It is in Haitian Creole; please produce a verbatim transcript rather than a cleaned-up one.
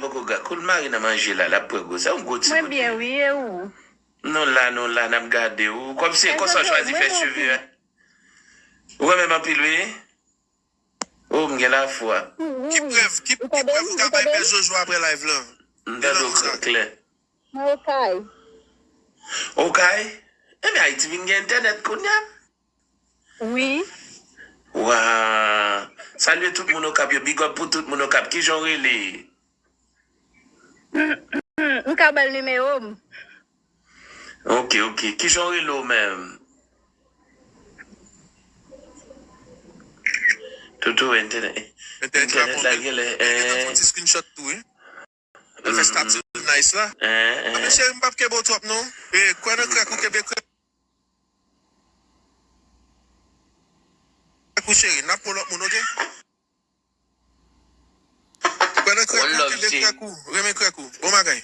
poko gra. Kou l mare nan manje la, l ap pran gwo. Se yon gwo ti Mwen byen, wi, e ou? Nou la, nou la, n ap gade w. Kòmsi e konsa w chwazi fè cheve a. Ou renmen m anpil, wi. Oh, m gen lafwa. Ki prèv, ki, ki prèv ou ka bay bèl Jojo apre live lan? M tande w klè. Mwen Okay. Okay? Ebyen, Ayiti vin gen entènèt kounye a. Wi. Wa. Salye tout moun Okap yo. Big up pou tout moun Okap. Kijan w rele? M ka ba l nimewo m. Ok, ok. Kijan w rele w menm? Toto, entènèt, entènèt la gen lè. Fè ti screenshot tou, wi. Fè statut nice la. Amen, cheri, m p ap kenbe w twòp non. E, kwè nan krèk ou, kenbe krèk ou, cheri. N ap pran lòt moun, ok? Kwè nan krèk ou, kenbe krèk ou. Renmen krèk ou. Bon bagay.